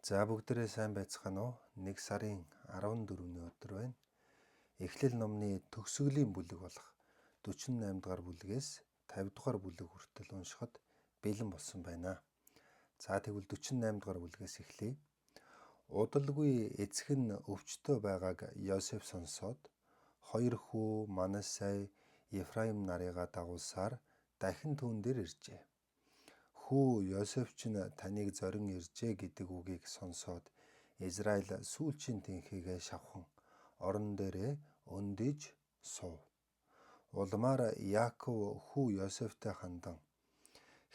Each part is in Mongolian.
За бүгдээрээ сайн байцгаана уу? 1 сарын 14-ний өдөр байна. Эхлэл номны төгсгөлийн бүлэг болох 48 дугаар бүлгээс 50 дугаар бүлэг хүртэл уншихад бэлэн болсон байна. За тэгвэл 48 дугаар бүлгээс эхлэе. Удалгүй эцэг нь өвчтөй байгааг Йосеф сонсоод хоёр хүү Манасай, Ефраим нарыгаа дагуулсаар дахин түүн дээр иржээ. Хүү Йосеф ч таныг зорин иржээ гэдэг үгийг сонсоод Израиль сүүлчийн тэнхээгээ шавхан орон дээрээ өндийж суув. Улмаар Яаков хүү Йосефтэй хандан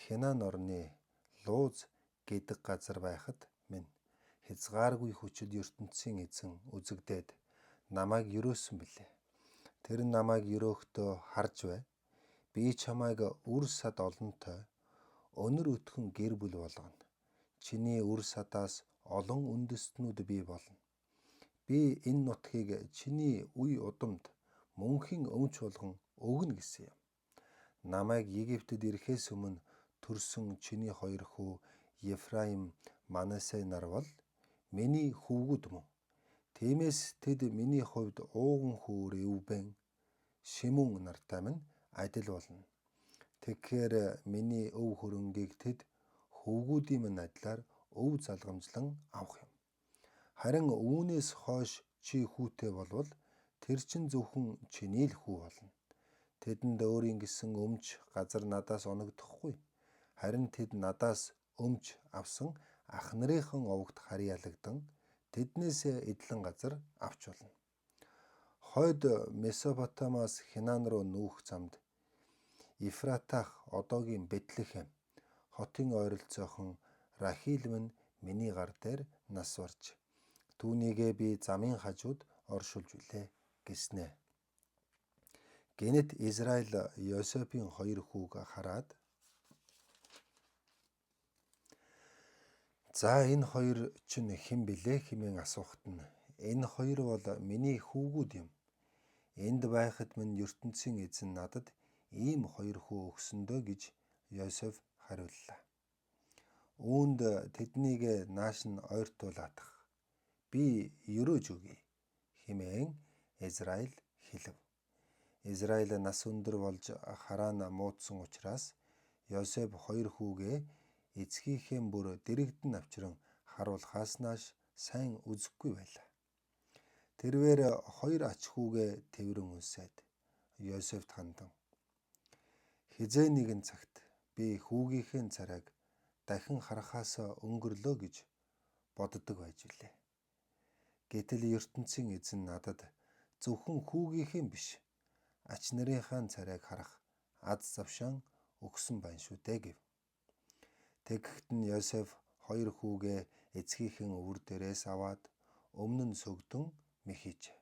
Хянан орны Луз гэдэг газар байхад минь хязгааргүй хүчит ертөнцийн эзэн үзэгдээд намайг ерөөсөн билээ. Тэр намайг ерөөхдөө харж бай. Би чамайг үр сад олонтой өнөр өтгөн гэр бүл болгоно. Чиний үр садаас олон үндэстнүүд бий болно. Би энэ нутгийг чиний үе удамд мөнхийн өмч болгон өгнө гэсэн юм. Намайг Египтэд ирэхээс өмнө төрсөн чиний хоёр хүү Ефраим, Манасэ нар бол миний хөвгүүд мөн. Тиймээс тэд миний хувьд ууган хүү Реүбен, Шимүн нартай минь адил болно. Тэгэхээр миний өв хөрөнгийг тэд хөвгүүдийн минь адилаар өв залгамжлан авах юм. Харин үүнээс хойш чи хүүтэй болвол тэр чинь зөвхөн чиний л хүү болно. Тэдэнд өөрийн гэсэн өмч газар надаас оногдохгүй. Харин тэд надаас өмч авсан ах нарынхан овогт харьяалагдан тэднээс эдлэн газар авч болно. Хойд Месопотамаас Хянан руу нүүх замд Ефратах одоогийн Бэтлехэм хотын ойролцоохон Рахил минь миний гар дээр нас барж түүнийгээ би замын хажууд оршуулж билээ гэснэ. Гэнэт Израиль Йосефийн хоёр хүүг хараад за энэ хоёр чинь хэн билээ хэмээн асуухад нь энэ хоёр бол миний хүүгүүд юм. Энд байхад минь ертөнцийн эзэн надад ийм хоёр хүү өгсөн дөө гэж Йосеф хариуллаа. Үүнд тэднийг нааш нь ойртуулаадах. Би ерөөж өгье хэмээн Израиль хэлэв. Израиль нас өндөр болж хараан муудсан учраас Йосеф хоёр хүүгээ эцгийнхээ бүр дэрэгдэн авчран харуулхаас нааш сайн үзэхгүй байлаа. Тэрвээр хоёр ач хүүгээ тэврэн үнсээд Йосефт хандан хэзээ нэгэн цагт би хүүгийнхээ царайг дахин харахаас өнгөрлөө гэж боддог байж билээ. Гэтэл ертөнцийн эзэн надад зөвхөн хүүгийнхээ биш ач нарынхаа царайг харах аз завшаан өгсөн байна шүү дээ гэв. Тэгэхэд нь Йосеф хоёр хүүгээ эцгийнхээ өвөр дээрээс аваад өмнө нь сөгдөн мэхийжээ.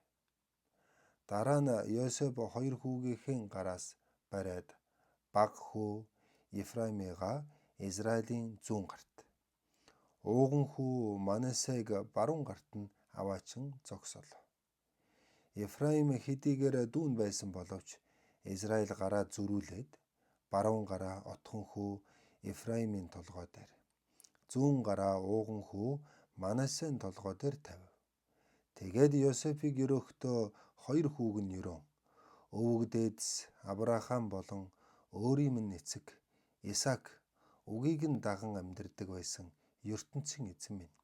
Дараа нь Йосеф хоёр хүүгийнхээ гараас бариад бага хүү Ефраимыгаа Израилийн зүүн гарт, ууган хүү Манасег баруун гарт нь аваачин зогсоолоо. Ефраим хэдийгээр дүүн байсан боловч Израиль гараа зөрүүлээд баруун гараа отхон хүү Ефраимын толгой дээр, зүүн гараа ууган хүү Манасен толгой дээр тавив. Тэгээд Йосефийг ерөөхдөө хоёр хүүг нь ерөөн. Өвөг дээдэс Авраам болон өөрийн минь эцэг Исаак үгийг нь даган амьдардаг байсан ертөнцийн эзэн минь.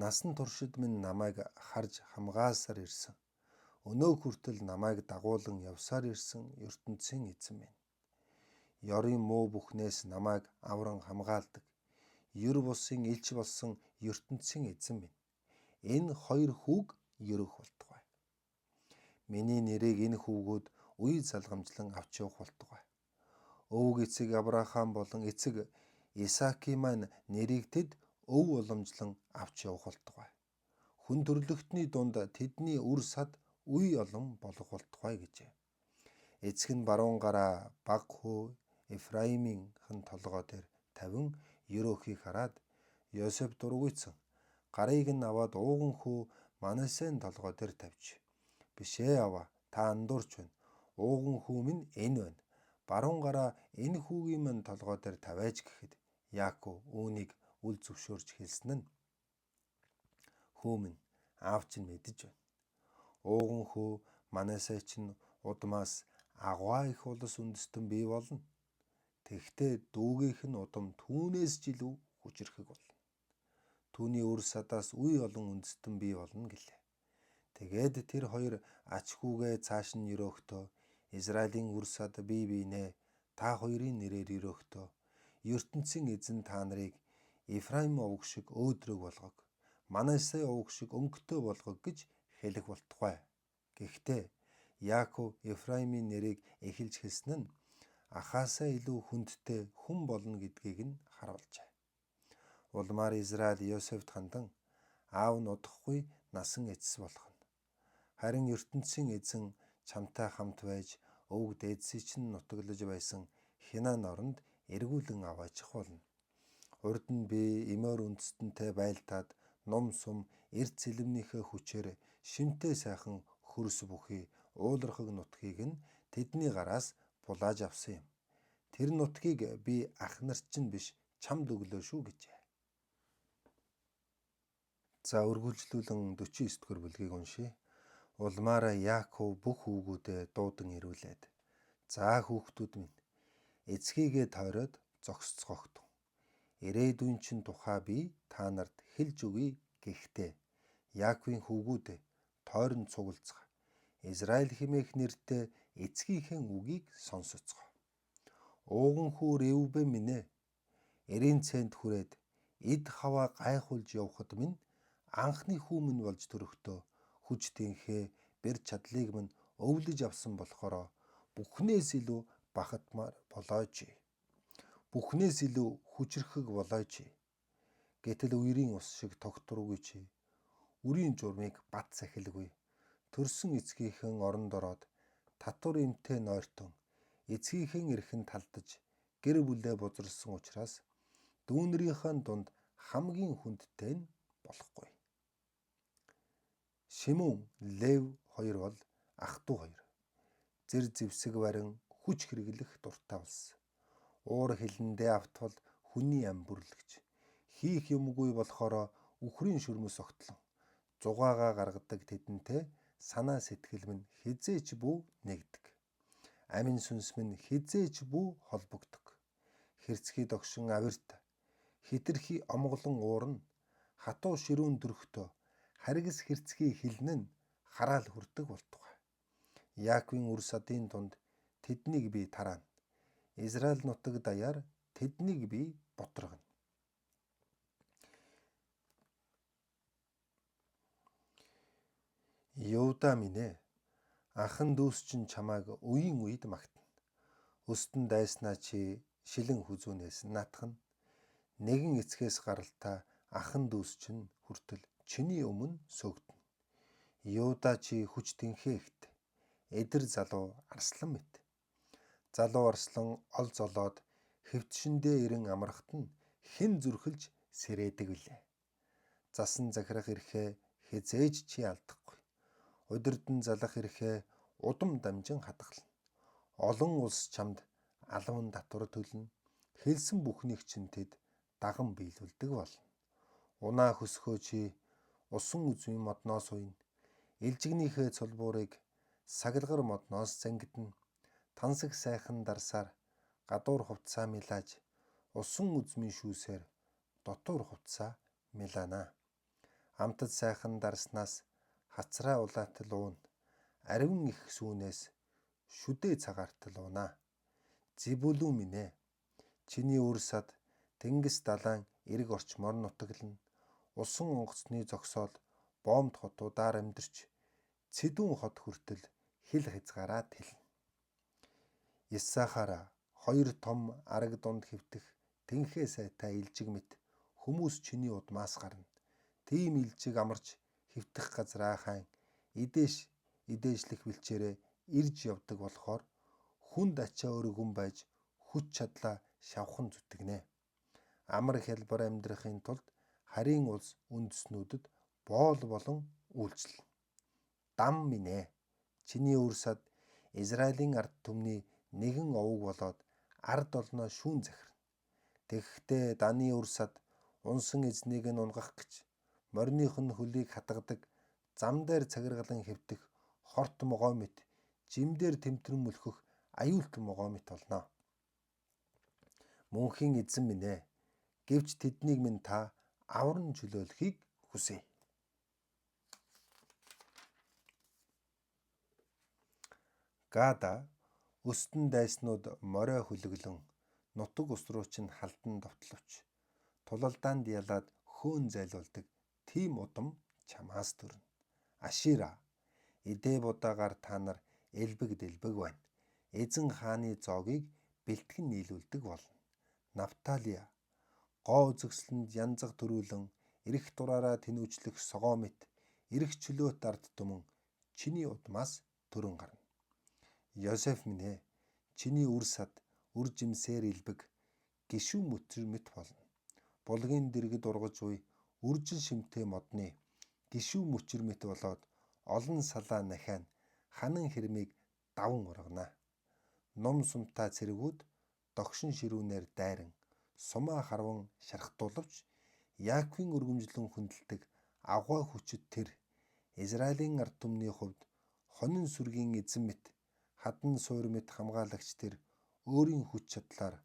Насан туршид минь намайг харж хамгаалсаар ирсэн. Өнөө хүртэл намайг дагуулan явсаар ирсэн ертөнцийн эзэн минь. Ёрын муу бүхнээс намайг авран хамгаалдаг. Ер бусын элч болсон ертөнцийн эзэн минь. Энэ хоёр хүүг ерөөх болтугай. Миний нэрийг энэ хүүгүүд үе залгамжлан авч явах болтугай. Өвөг эцэг Авраам болон эцэг Исаакийн маань нэрийг тэд өв уламжлан авч явах болтугай. Хүн төрлөختний дунд тэдний үр сад үе олон болох болтугай гэжээ. Эцэг нь баруун гараа баг хүү Ефраимийн хан толгой дээр тавин ерөөхийг хараад Йосеф дургуйцсан. Гарыг нь аваад ууган хүү Манасен толгой дээр тавьж. Бишээ аваа та андуурч байна. Ууган хүү минь энэ байна. Баруун гараа энэ хүүгийн минь толгой дээр тавиач гэхэд Яаков үүнийг үл зөвшөөрч хэлсэн нь хүү минь аав чинь мэдэж байна. Ууган хүү Манасай чинь удмаас агваа их улс үндэстэн бий болно. Тэгэхдээ дүүгийнх нь удам түүнээс ч илүү хүчирхэг болно. Түүний үр садаас үе олон үндэстэн бий болно гэлээ. Тэгээд тэр хоёр ач хүүгээ цааш нь ерөөхтөө Израилийн үр сад бие биенээ та хоёрын нэрээр ерөөхтөө ертөнцийн эзэн та нарыг Ефраим овг шиг өөдрөг болгог, Манасай овг шиг өнгөтэй болгог гэж хэлэх болтугай. Гэхдээ Яаков Ефраимын нэрийг эхэлж хэлсэн нь ахаасаа илүү хүндтэй хүн болно гэдгийг нь харуулжээ. Улмаар Израиль Йосефт хандан аав нь удахгүй насан эцэс болох нь. Харин ертөнцийн эзэн чамтай хамт байж өвөг дээдсийг чинь нутаглаж байсан Хинаан оронд эргүүлэн аваачих болно. Урд нь би эмоор үндэстэнтэй байлдаад нум сум эрд цэлмнийхээ хүчээр шимтэй сайхан хөрс бүхий уулархаг нутгийг нь тэдний гараас булааж авсан юм. Тэр нутгийг би ах нарт чинь биш чамд өглөө шүү гэжээ. За үргэлжлүүлэн 49 дугаар бүлгийг уншъя. Улмаараа Яаков бүх хүүгүүдээ дуудан ирүүлээд за хүүхдүүд минь эцгийгээ тойроод зогсцгоохтун. Ирээдүйн чинь тухай би та нарт хэлж өгье гэхдээ Яаковын хүүгүүдээ тойрон цуглацгаа. Израиль хэмээх нэртэй эцгийнхээ үгийг сонсоцгоо. Ууган хүү Реүбен минь ээ, эрийн цэнт хүрээд эд хаваа гайхуулж явхад минь анхны хүү минь болж төрөхдөө хүч тэнхээ бэр чадлыг минь өвлөж авсан болохоро бүхнээс илүү бахатмаар болооч. Бүхнээс илүү хүчрхэг болооч. Гэтэл үерийн ус шиг тогтургүй чи. Үрийн журмыг бат сахилгүй. Төрсөн эцгийнхэн оронд ороод татвар эмтэй нойртон эцгийнхэн эрхэн талдаж гэр бүлээ бузарсан учраас дүүнрийнхээ дунд хамгийн хүндтэй нь болохгүй. Шимүн, Лев хоёр бол ах トゥ хоёр. Зэр зэвсэг барин хүч хэрэглэх дуртай болсон. Уур хилэндээ автвал хүний ам бүрлэгч. Хийх юмгүй болохоро үхрийн шөрмөс огтлон. Зугаагаа гаргадаг тэдэнтэй санаа сэтгэл минь хэзээ ч бүү нэгдэг. Амин сүнс минь хэзээ ч бүү холбогддог. Хэрцгий догшин авирт хэтэрхий омголон уурна. Хатуу ширүүн дөрөхтөө харгас хэрцгий хилнэ нь хараал хүрдэг болтугай. Яаковын үр садын тунд тэднийг би тараана. Израиль нутаг даяар тэднийг би боторгоно. Юуда минь ээ, анхан дүүс чинь чамайг үеийн үед магтана. Өстөн дайснаа чи шилэн хүзүүнээс наатахна. Нэгэн эцгээс гаралтай ахан дүүс чинь хүртэл чиний өмнө сөөгдөнө. Юуда чи хүч тэнхээ ихт. Эдэр залуу арслан мэт. Залуу арслан ол золоод хэвтшиндээ ирэн амрахт нь хэн зүрхэлж сэрээдэг вүлээ. Засан захирах эрхээ хэзээж чи алдахгүй. Удирдан залах эрхээ удам дамжин хадгална. Олон улс чамд алуун татвар төлнө. Хэлсэн бүхнийг чинь тэд даган биелүүлдэг болно. Унаа хөсгөө чи усан үзмийн модноос уйна. Илжигнийхээ цулбуурыг сагалгар модноос зангидна. Тансаг сайхан дарсаар гадуур хувцсаа милааж усан үзмийн шүүсээр дотуур хувцсаа милаана. Амтад сайхан дарснаас хацраа улаатал уuna. Ариван их сүүнээс шүдээ цагаартал уунаа. Зибүлүү минь ээ. Чиний үр сад тэнгис далайн эрг орчмоор нутаглана. Усан онгоцны зогсоол боомт хотуудаар амьдарч Цэдүүн хот хүртэл хил хязгаараа тэлнэ. Иссахара хоёр том араг дунд хэвтэх тэнхээ сайтай илжиг мэт хүмүүс чиний удмаас гарна. Тийм илжиг амарч хэвтэх газраа хайн идээш идээшлэх бэлчээрээ ирж явдаг болохоор хүнд ачаа өргөн байж хүч чадлаа шавхан зүтгэнэ. Амар хялбар амьдрахын тулд харийн улс үндэстнүүдэд боол болон үйлчлэнэ. Дам минь ээ. Чиний үр сад Израилийн ард түмний нэгэн овог болоод ард олноо шүүн захирна. Тэгэхдээ Даны үр сад Унсан эзнийг нь унгах гэж мориных нь хөлийг хатгадаг, зам дээр цагиргалан хэвтэх хорт могой мэт, жим дээр тэмтрэн мөлхөх аюулт могой мэт болно. Мөнхийн эзэн минь ээ, гэвч тэднийг минь та авран чөлөөлөхийг хүсье. Гада өстөн дайснууд морой хөлөглөн нутаг ус руу чинь халдан довтловч тулалдаанд ялаад хөөн зайлуулдаг тийм удам чамаас төрнө. Ашира эдээ будаагаар та нар элбэг дэлбэг байна. Эзэн хааны зоогийг бэлтгэн нийлүүлдэг болно. Нафталия гоо үзэсгэлэнд янзаг төрүүлэн эрх дураараа тэнүүчлэх согоо мэт эрх чөлөөт ард түмэн чиний удмаас төрөн гарна. Йосеф минь ээ, чиний үр сад үр жимсээр элбэг гишүүн мөтөр мэт болно. Булгийн дэргэд ургаж буй үржил шимтэй модны гишүүн мөчөр мэт болоод олон салаа нахиан ханан хэрмийг даван ургана. Нум сумтай цэргүүд догшин ширүүнээр дайран сумаа харван шархтуулавч Яаковын өргөмжлөн хүндэлдэг авгай хүчит тэр Израилийн ард түмний хувьд хонин сүргийн эзэн мэт хадан суур мэт хамгаалагч тэр өөрийн хүч чадлаар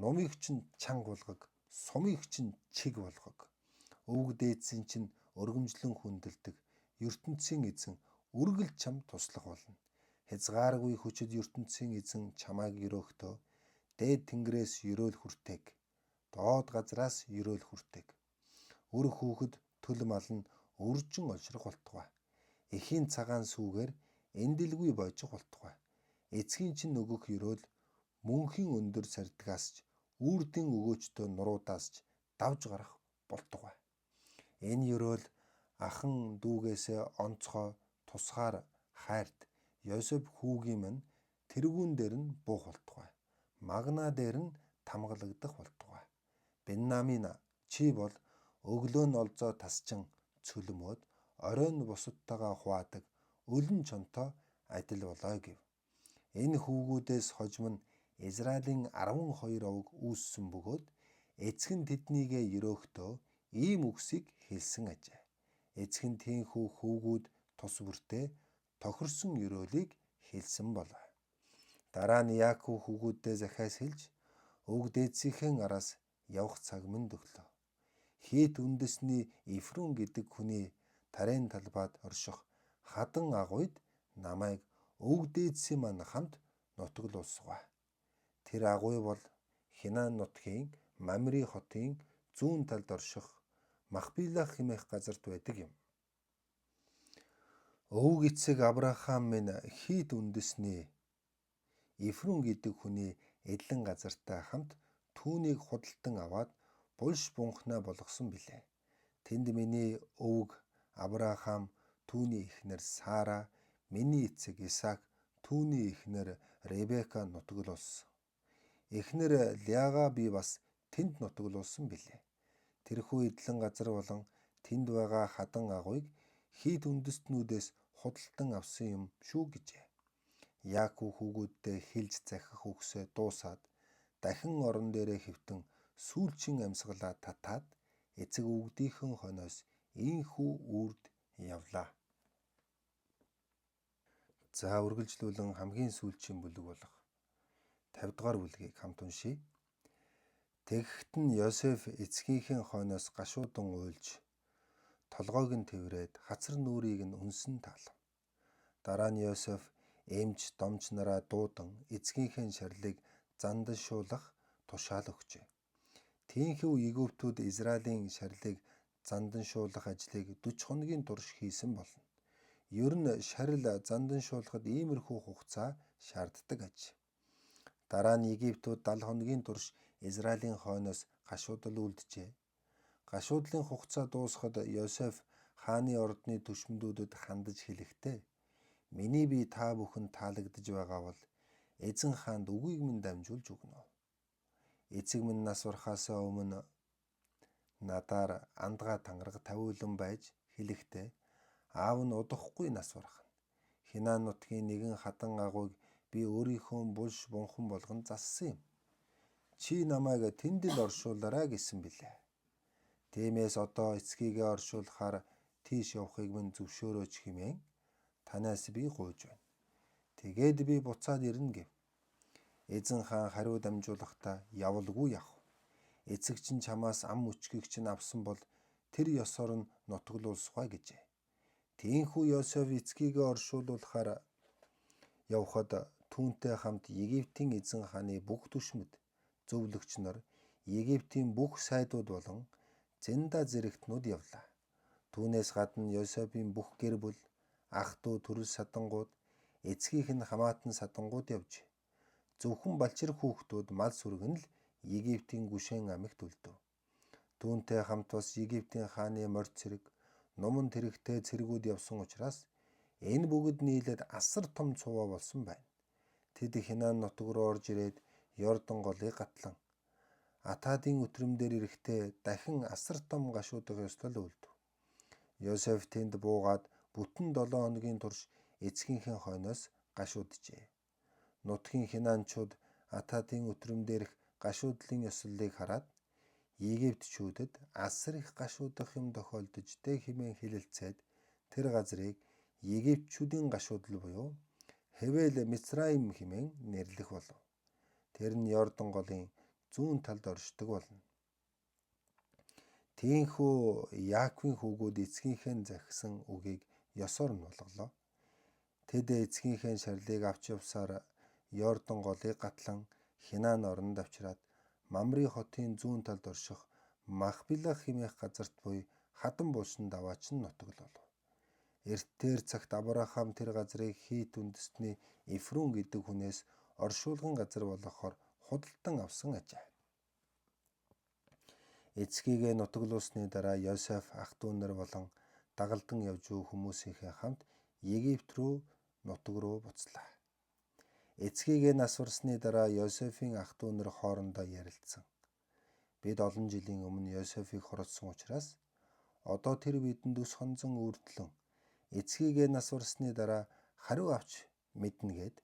нумыг чинь чанга болгог, сумыг чинь чиг болгог. Өвөг дээдсийн чинь өргөмжлөн хүндэлдэг ертөнцийн эзэн үргэлж чам туслах болно. Хязгааргүй хүчит ертөнцийн эзэн чамайг ерөөхтөө дээд тэнгэрээс ерөөл хүртээг, доод газраас ерөөл хүртээг. Үр хүүхэд төл мал нь өржин олшрох болтугай. Эхийн цагаан сүүгээр эндэлгүй бойжих болтугай. Эцгийн чинь өгөх ерөөл мөнхийн өндөр сардгаас ч үрдийн өгөөчтэй нуруудаас ч давж гарах болтугай. Энэ ерөөл ахан дүүгээсээ онцгой тусгаар хайрт Йосеф хүүгийн минь тэргүүн дээр нь буух болтугай. Магна дээр нь тамгалагдах болтугай. Беннамина чи бол өглөө нь олзоо тасчин цөлмөөд оройн бусадтайгаа хуваадаг өлөн чонтой адил болоо гэв. Энэ хүүгүүдээс хожим нь Израилийн 12 овог үүссэн бөгөөд эцэг нь тэднийгээ ерөөхдөө ийм үгсийг хэлсэн ажээ. Эцэг нь тийхүү хүүгүүд тус бүртээ тохирсон ерөөлийг хэлсэн болов. Дараа нь Яаков хүүгүүддээ захиас хэлж өвөг дээдсийнхээ араас явах цаг минь өглөө. Хит үндэсний Ефрун гэдэг хүний тарын талбайд орших хадан агуйд намайг өвөг дээдсийн маань хамт нутаглуулсугай. Тэр агуй бол Хинаан нутгийн Мамри хотын зүүн талд орших Махпилах хэмээх газарт байдаг юм. Өвөг эцэг Авраам минь Хит үндэсний Ефрун гэдэг хүний эдлэн газартай хамт түүнийг худалдан аваад булш бунхнаа болгосон билээ. Тэнд миний өвөг Авраам, түүний эхнэр Сара, миний эцэг Исаак, түүний эхнэр Ребека нутаглуулсан. Эхнэр Леагаа би бас тэнд нутаглуулсан билээ. Тэрхүү эдлэн газар болон тэнд байгаа хадан агуйг Хит үндэстнүүдээс худалдан авсан юм шүү гэжээ. Яаков хүүгүүддээ хэлж захих үгсээ дуусаад дахин орон дээрээ хэвтэн сүүлчийн амьсгалаа татаад эцэг өвгдийнхөн хойноос ийнхүү үрд явлаа. За үргэлжлүүлэн хамгийн сүүлчийн бүлэг болох 50 дугаар бүлгийг хамт уншийе. Тэгэхэд нь Йосеф эцгийнхээ хойноос гашуудан уйлж толгойг нь тэврээд хацар нүрийг нь үнсэн таалав. Дараа нь Йосеф эмч домч нараа дуудан эцгийнхээ шарлыг занданшуулах тушаал өгчээ. Тийхүү Египтүүд Израилийн шарлыг занданшуулах ажлыг 40 хоногийн турш хийсэн болно. Ер нь шарил занданшуулахад иймэрхүү хугацаа шаарддаг аж. Дараа нь Египтүүд 70 хоногийн турш Израилийн хойноос гашуудал үлджээ. Гашуудлын хугацаа дуусахад Йосеф хааны ордны түшмэдүүдэд хандаж хэлэхдээ миний бие та бүхэн таалагдж байгаа бол эзэн хаанд үгийг минь дамжуулж өгнө. Эцэг минь нас барахаасаа өмнө надаар андгаа тангараг тавиулан байж хэлэхдээ аав нь удахгүй нас барах нь. Хинаан нутгийн нэгэн хадан агуйг би өөрийнхөө булш бунхан болгон зассан юм. Чи намайг тэнд л оршуулаарай гэсэн билээ. Тиймээс одоо эцгийгээ оршуулахаар тийш явахыг минь зөвшөөрөөч хэмээн танаас би гуйж байна. Тэгээд би буцаад ирнэ гэв. Эзэн хаан хариу дамжуулахдаа явалгүй яах вэ? Эцэг чинь чамаас ам өчгийг чинь авсан бол тэр ёсоор нь нутаглуулсугай гэжээ. Тийхүү Йосеф эцгийгээ оршуулахаар явхад түүнтэй хамт Египтийн эзэн хааны бүх түшмэд, зөвлөгч нар, Египтийн бүх сайдууд болон зинда зэрэгтнүүд явлаа. Түүнээс гадна Йосефийн бүх гэр бүл, ах дүү төрөл садангууд, эцгийнх нь хамаатан садангууд явжээ. Зөвхөн балчир хүүхдүүд мал сүрэг нь л Египтийн гүшэн амигт үлдэв. Түүнтэй хамт бас Египтийн хааны морь цэрэг, нуман тэрэгтэй цэргүүд явсан учраас энэ бүгд нийлээд асар том цуваа болсон байна. Тэд Хинан нутаг руу орж ирээд Йордан голыг гатлан Атадын өтрөм дээр ирэхдээ дахин асар том гашуудах ёслол үлдэв. Йосеф тэнд буугаад бүтэн 7 хоногийн турш эцгийнхээ хойноос гашууджээ. Нутгийн хинаанчууд Атадын өтрөм дээрх гашуудлын ёслолыг хараад Египтчүүдэд асар их гашуудах юм тохиолдож дээ хэмээн хэлэлцээд тэр газрыг Египтчүүдийн гашуудлал буюу Хевел Мицраим хэмээн нэрлэх болов. Тэр нь Йордан голын зүүн талд оршдог болно. Тийхүү Яаковын хүүгүүд эцгийнхээ захисан үгийг ёсоор нь болголоо. Тэд эцгийнхээ шарлыг авч явсаар Йордан голыг гатлан Хинаан оронд авчираад Мамри хотын зүүн талд орших Махпила хэмээх газарт буй хадан булшинд аваачин нутаглуулав. Эртээр цагт Авраам тэр газрыг Хит үндэстний Эфрон гэдэг хүнээс оршуулгын газар болгохоор худалдан авсан ажээ. Эцгийгээ нутаглуулсны дараа Йосеф ах дүү нар болон дагалдан явж буй хүмүүсийнхээ хамт Египт рүү нутаг руу буцлаа. Эцгийгээ нас барсны дараа Йосефийн ах дүү нар хоорондоо ярилцсан. Бид олон жилийн өмнө Йосефийг хороцсон учраас одоо тэр бидэнд өс хонзон үрдлэн эцгийгээ нас барсны дараа хариу авч мэднэ гээд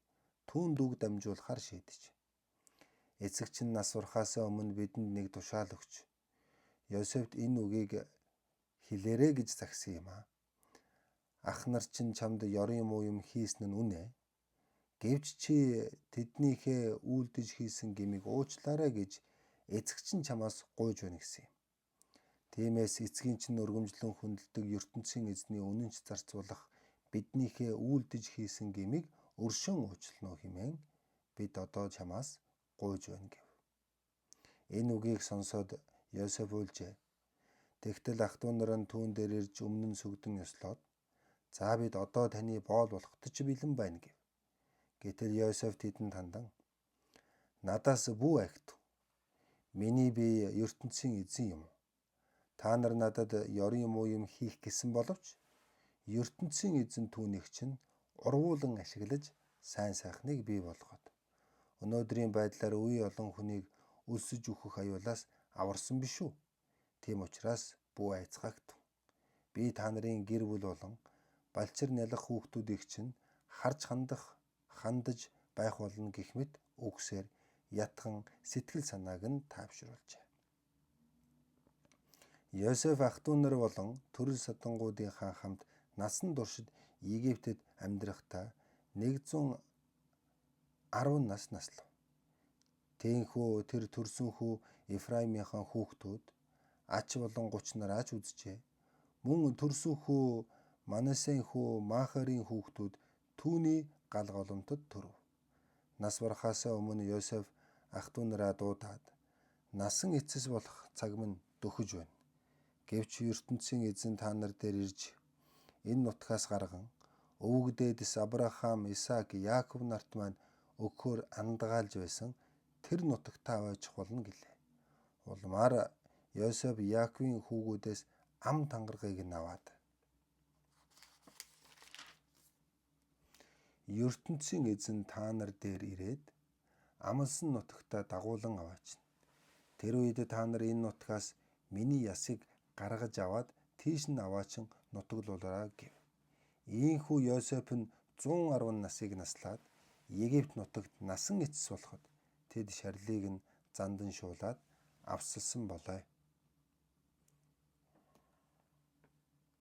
түүнд үг дамжуулахар шийдэж. Эцэг чинь нас барахаас өмнө бидэнд нэг тушаал өгч Йосефт энэ үгийг хэлээрэй гэж загсан юм аа. Ах нар чинь чамд ёрын муу юм хийсэн нь үнэ. Гэвч чи тэднийхээ үйлдэж хийсэн гэмийг уучлаарай гэж эцэг чинь чамаас гуйж байна гэсэн юм. Тиймээс эцгийн чинь өргөмжлөн хүндэлдэг ертөнцийн эзний үнэнч зарцуулах биднийхээ үйлдэж хийсэн гэмийг өршөөн уучлана уу хэмээн бид одоо чамаас гуйж байна гэв. Энэ үгийг сонсоод Йосеф уйлжээ. Тэгтэл ах トゥ нар нь түүн дээр ирж өмнө нь сүгдэн ёслоод за бид одоо таны боол болоход ч бэлэн байна гэв. Гэтэл Йосеф тэдэнд хандан надаас бүү айхтав. Миний бие ертөнцийн эзэн юм уу? Та нар надад ёрын муу юм хийх гэсэн боловч ертөнцийн эзэн түүнийг чинь ургуулan ашиглаж сайн сайхныг бий болгоод өнөөдрийн байдлаар үе олон хүнийг өлсөж үхэх аюулаас аварсан биш үү? Тийм учраас бүү айцгаагтав. Би та нарын гэр бүл болон балчир нялх хүүхдүүдийг чинь харж хандаж байх болно гэх мэт үгсээр ятхан сэтгэл санааг нь таавшруулжээ. Йосеф ах トゥ нар болон төрөл садангуудынхаа хамт насан туршид Египтэд амьдрахдаа 110 нас наслав. Тэнхүү тэр төрсөн хүү Ефраимынхаа хүүхдүүд ач болон 30 нараач үзжээ. Мөн төрсөн хүү Манасен хүү Махарын хүүхдүүд түүний гал голомтод төрөв. Нас барахаасаа өмнө Йосеф ах トゥ нараа дуудаад насан эцэс болох цаг минь дөхөж байна. Гэвч ертөнцийн эзэн та нар дээр ирж энэ нутгаас гарган өвөг дээдэс Авраам, Исаак, Яаков нарт маань өгөхөөр андгаалж байсан тэр нутагтаа аваачих болно гэлээ. Улмаар Йосеф Яаковын хүүгүүдээс ам тангаргийг нь аваад ертөнцийн эзэн та нар дээр ирээд амлсан нутагтаа дагуулan аваачна. Тэр үед та нар энэ нутгаас миний ясыг гаргаж аваад тийш нь аваачин нутаглуулаарай гэв. Ийхүү Йосеф нь 110 насыг наслаад Египт нутагт насан эцэс болоход тэд шарлыг нь зандан шуулаад авсалсан болой.